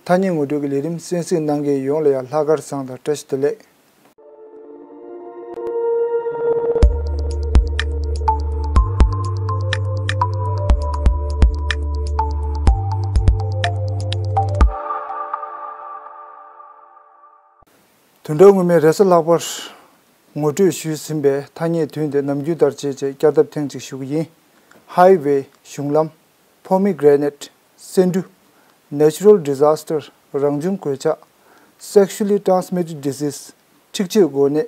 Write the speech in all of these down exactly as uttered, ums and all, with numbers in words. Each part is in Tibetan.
ཐ་སྙད་ངོ་སྤྲོད་ཀྱི་ལས་རིམ་གསན་གཟིགས་གནང་མཁན་ཡོངས་ལ་ཡང་ལྷག་དཀར་བཟང་དང་བཀྲ་ཤིས་བདེ་ལེགས། དོན་གྲུབ་ངོ་མས་རེས་གཟའ་ལྷག་པར་ངོ་སྤྲོད་ཞུས་ཟིན་པའི་ཐ་སྙད་བདུན་དེ་ནམ་རྒྱུན་ལྟར་བྱས་རྗེས་བསྐྱར་ལྡབ་ཐེངས་གཅིག་ཞུ་གི་ཡིན། Highway། གཞུང་ལམ། Pomegranate། སེ་འབྲུ། Natural Disaster། རང་བྱུང་གོད་ཆག། Sexually Transmitted Disease། འཁྲིག་སྤྱོད་འགོ་ནད།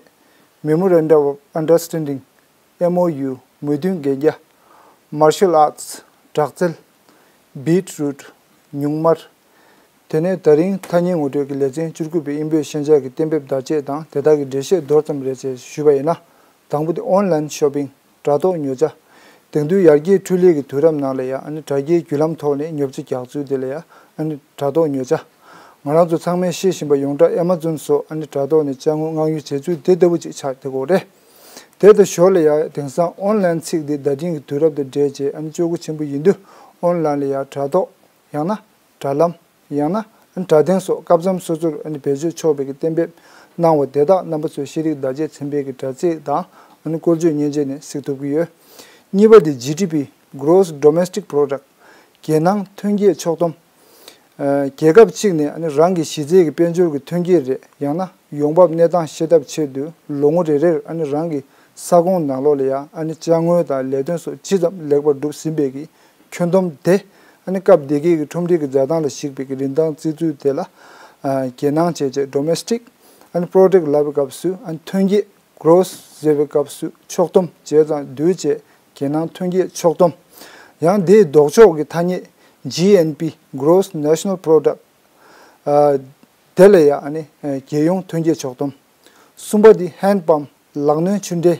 Memorandum of Understanding། M O U། མོས་མཐུན་གན་རྒྱ། Martial Arts། དྲག་རྩལ། Beetroot། ཉུང་དམར། དེ་ནས་ད་རིང་ཐ་སྙད་ངོ་སྤྲོད་ཀྱི་ལེ་ཚན་བཅུ་དགུ་པའི་དབྱིན་བོད་ཤན་སྦྱར་གྱི་གཏན་འབེབས་བརྡ་ཆད་དང་དེ་དག་གི་འགྲེལ་བཤད་མདོར་ཙམ་རེ་བཅས་ཞུས་པ་ཡིན་ན། དང་པོ་དེ་online shopping། དྲ་ཐོག་ཉོ་ཆ། དེང་དུས་ཡར་རྒྱས་འཕྲུལ་ལས་ཀྱི་དུས་རབས་ནང་ལ་ཡང་ཨ་ནི་དྲ་རྒྱའི་བརྒྱུད་ལམ་ཐོག་ནས་ཉོ་ཆ་རྒྱག་ཚུལ་དེ་ལ་ཡང་ཨ་ནི་དྲ་ཐོག་ཉོ་ཆ། ང་རང་ཚོ་ཚང་མས་ཤེས་བཞིན་པ་ཡོངས་གྲགས་Amazon སོགས་ཨ་ནི་དྲ་ཐོག་ནས་ཅ་དངོས་མངགས་ཉོ་བྱེད་ཚུལ་དེ་ལྟ་བུ་ཅིག་ཆགས་བསྡད་ཡོད་རེད། དེ་དང་ཞོར་ལ་ཡང་དེང་སང་online ཚིག་འདི་བརྡ་འཕྲིན་གྱི་དུས་རབས་དང་འབྲེལ་བྱས་ཨ་ནི་སྤྱོད་སྒོ་ཆེན་པོ་ཡིན་དུས་online ལ་ཡང་དྲ་ཐོག་ཡང་ན་དྲ་ལམ། ཡང་ན་དྲ་སྟེང་སོགས་སྐབས་མཚམས་སོ་སོར་བེད་སྤྱོད་ཆོག་པའི་གཏན་འབེབས་གནང་བ་དེ་དག་རྣམ་པ་ཚོས་ཤེས་རིག་བརྡ་ཆད་ཚན་པའི་དྲ་ཚིགས་དང་བཀོལ་སྤྱོད་མཉེན་ཆས་ནས་གཟིགས་ཐུབ་ཀྱི་ཡོད། གཉིས་པ་དེ་G D P། Gross Domestic Product། རྒྱལ་ནང་ཐོན་སྐྱེད་ཕྱོགས་བསྡོམས། རྒྱལ་ཁབ་གཅིག་ནས་རང་གི་གཞི་རྩའི་དཔལ་འབྱོར་གྱི་ཐོན་སྐྱེད་རེད། ཡང་ན་ཡོང་འབབ་གནས་སྟངས་ཤེས་ཐབས་ཆེད་དུ་ལོ་ངོ་རེ་རེར་རང་གི་ས་ཁོངས་ནང་ལོགས་ལ་ཡང་ཅ་དངོས་དང་ལས་དོན་སོགས་ཇི་ཙམ་ལེགས་པར་འགྲུབ་ཟིན་པའི་ཁྱོན་བསྡོམས་དེ། ཨ་ནི་སྐབས་དེ་གའི་ཁྲོམ་རའི་འཛད་སྟངས་ལ་གཞིགས་པའི་རིན་ཐང་རྩིས་ཚུལ་དེ་ལ། རྒྱལ་ནང་བྱས་རྗེས་Domestic། ཨ་ནི་Product ལབ་པའི་སྐབས་སུ་ཨ་ནི་ཐོན་སྐྱེད། Gross ཟེར་བའི་སྐབས་སུ་ཕྱོགས་བསྡོམས་བྱས་ཙང་བསྡུས་བྱས་རྒྱལ་ནང་ཐོན་སྐྱེད་ཕྱོགས་བསྡོམས། ཡང་དེའི་ལྡོག་ཕྱོགས་ཀྱི་ཐ་སྙད་G N P། Gross National Product། དེ་ལ་ཡང་ཨ་ནི་རྒྱལ་ཡོངས་ཐོན་སྐྱེད་ཕྱོགས་བསྡོམས། གསུམ་པ་དེ་Hand Pump། ལག་གནོན་ཆུ་འདྲེན།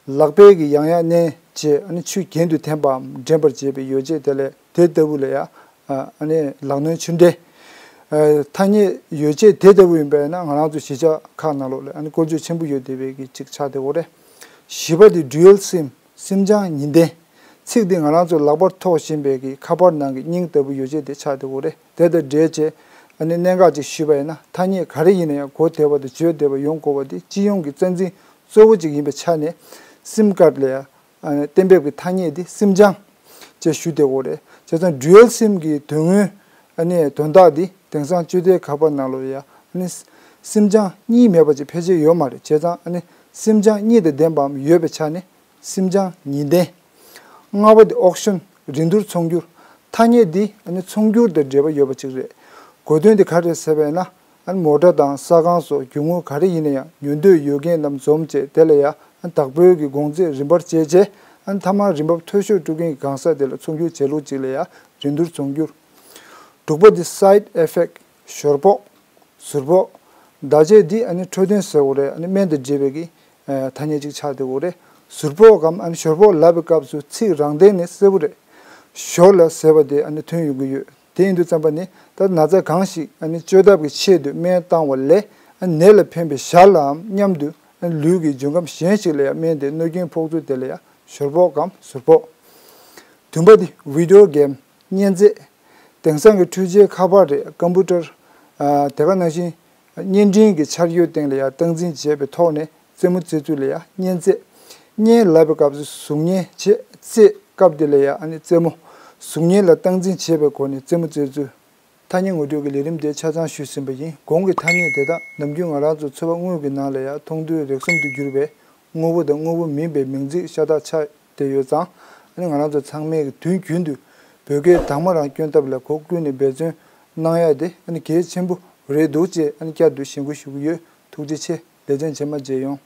ལག་པས་ཀྱི་ཡང་ཡང་མནན་བྱས་ཨ་ནི་ཆུ་གྱེན་དུ་འཐེན་པའམ་འདྲེན་པར་བྱེད་པའི་ཡོ་བྱད་དེ་ལས་དེ་ལྟ་བུ་ལ་ཡང་ཨ་ནི་ལག་གནོན་ཆུ་འདྲེན། ཐ་སྙད་ཡོ་བྱད་དེ་ལྟ་བུ་ཡིན་པས་ན་ང་རང་ཚོ་གཞིས་ཆགས་ཁག་ནང་ལོགས་ལ་ཨ་ནི་བཀོལ་སྤྱོད་ཆེན་པོ་ཡོད་བསྡད་པའི་གི་ཅིག་ཆགས་བསྡད་ཡོད་རེད། བཞི་པ་དེ་Dual Sim། སིམ་ལྕང་གཉིས་ལྡན། ཚིག་འདི་ང་རང་ཚོ་ལག་པར་ཐོགས་བཞིན་པའི་གི་ཁ་པར་ནང་གི་སྙིང་ལྟ་བུ་ཡོ་བྱད་དེ་ཆགས་བསྡད་ཡོད་རེད། དེ་དང་འབྲེལ་བྱས་ཨ་ནི་གནད་འགག་ཅིག་ཞུས་པ་ཡིན་ན། ཐ་སྙད་ག་རེ་ཡིན་ན་ཡང་གོ་བདེ་བ་དང་བརྗོད་བདེ་བ་ཡོང་དགོས་པ་དེ་སྤྱི་ཡོངས་ཀྱི་རྩ་འཛིན་གཙོ་བོ་གཅིག་ཡིན་པའི་ཆ་ནས། སིམ་ཀར་ལ་ཡང་གཏན་འབེབས་ཀྱི་ཐ་སྙད་འདི་སིམ་ལྕང་ཅེས་ཞུ་བདེ་བོ་རེད། བྱས་ཙང་Dual Sim གྱི་དོན་དངོས་ཨ་ནི་དོན་དག་འདི་དེང་སང་སྤྱོད་བདེའི་ཁ་པར་ནང་ལོགས་ཡང་ཨ་ནི་སིམ་ལྕང་གཉིས་མེད་པ་ཅིག་ཕལ་ཆེར་ཡོད་མ་རེད། བྱས་ཙང་ཨ་ནི་སིམ་ལྕང་གཉིས་དང་ལྡན་པའམ་ཡོད་པའི་ཆ་ནས། སིམ་ལྕང་ཉིས་ལྡན། ལྔ་པ་དེ་Auction། རིན་བསྡུར་ཚོང་སྒྱུར། ཐ་སྙད་འདི་ཨ་ནི་ཚོང་སྒྱུར་དང་འབྲེལ་བ་ཡོད་པ་ཅིག་རེད། གོ་དོན་དེ་ག་རེ་རེད་ཟེར་བས་ན། ཨ་ནི་མོ་ཊ་དང་ས་ཁང་སོགས་རྒྱུ་དངོས་ག་རེ་ཡིན་ན་ཡང་ཉོ་འདོད་ཡོད་མཁན་རྣམས་འཛོམས་བྱས་དེ་ལ་ཡང་ཨ་ནི་བདག་པོའི་གི་གོང་ཚད་རིན་པར་བཅད་རྗེས་ཨ་ནི་མཐའ་མར་རིན་འབབ་མཐོ་ཤོས་སྤྲོད་མཁན་གྱི་གང་ཟག་དེ་ལ་ཚོང་སྒྱུར་བྱེད་ལུགས་ཅིག་ལ་ཡང་རིན་བསྡུར་ཚོང་སྒྱུར། དྲུག་པ་དེ་Side Effect། ཞོར་ཕོག། ཟུར་ཕོག། བརྡ་ཆད་འདི་ཨ་ནི་འཕྲོད་བསྟེན་ཟེར་དགོས་རེད། ཨ་ནི་སྨན་དང་འབྲེལ་བའི་གི་ཐ་སྙད་ཅིག་ཆགས་བསྡད་ཡོད་རེད། ཟུར་ཕོག་གམ་ཨ་ནི་ཞོར་ཕོག་ལབ་པའི་སྐབས་སུ་ཚིག་རང་སྟེང་ནས་གསལ་པོ་རེད། ཞོར་ལ་ཟེར་བ་དེ་ཨ་ནི་ཐོན་ཡོང་གི་ཡོད། དེ་ཡིན་དུས་ཙམ་པ་ནི་ད་ན་ཚ་གང་ཞིག་ཨ་ནི་བཅོས་ཐབས་ཀྱི་ཆེད་དུ་སྨན་བཏང་བ་ལས་ཨ་ནི་ནད་ལ་ཕན་པའི་ཞར་ལའམ་མཉམ་དུ་ཨ་ནི་ལུས་ཀྱི་འབྱུང་ཁམས་གཞན་ཞིག་ལ་ཡང་སྨན་དེ་གནོད་སྐྱོན་ཕོག་ཚུལ་དེ་ལ་ཡང་ཞོར་ཕོག་གམ་ཟུར་ཕོག། བདུན་པ་དེ་Video Game། བརྙན་རྫས། དེང་སང་གི་འཕྲུལ་ཆས་ཁ་པར་རེད། Computer། ཨ་དེ་ག་ནང་བཞིན་བརྙན་འཕྲིན་གྱི་འཆར་གཞིའི་སྟེང་ལ་ཡང་སྟངས་འཛིན་བྱས་པའི་ཐོག་ནས་རྩེད་མོ་རྩེ་ཚུལ་ལ་ཡང་བརྙན་རྫས། བརྙན་ལབ་པའི་སྐབས་སུ་གཟུགས་བརྙན་བྱས་རྩེད་སྐབས་དེ་ལ་ཡང་ཨ་ནི་རྩེད་མོ། གཟུགས་བརྙན་ལ་སྟངས་འཛིན་བྱས་པའི་སྒོ་ནས་རྩེད་མོ་རྩེ་ཚུལ། ཐ་སྙད་ངོ་སྤྲོད་ཀྱི་ལས་རིམ་དེ་ཆ་ཚང་ཞུས་ཟིན་པ་ཡིན། གོང་གི་ཐ་སྙད་དེ་དག་ནམ་རྒྱུན་ང་རང་ཚོ་འཚོ་བ་དངོས་ཀྱི་ནང་ལ་ཡང་མཐོང་ཐོས་རེག་གསུམ་དུ་གྱུར་པའི་དངོས་པོ་དང་དངོས་པོ་མིན་པའི་མིང་ཚིག་ཤ་སྟག་ཆགས་བསྡད་ཡོད་ཙང་། ཨ་ནི་ང་རང་ཚོ་ཚང་མས་ཀྱི་དུས་རྒྱུན་དུ་བོད་སྐད་དག་མ་རང་སྐྱོན་ཐབས་ལ་སྒོ་ཀུན་ནས་འབད་བརྩོན་གནང་ཡ་དེ་ཨ་ནི་གལ་ཆེན་པོ་རེད་འདུག་ཅེས་ཨ་ནི་བསྐྱར་དུ་ཞེན་སྐུལ་ཞུ་གི་ཡོད། ཐུགས་རྗེ་ཆེ། ལེ་ཚན་རྗེས་མ་མཇལ་ཡོང་།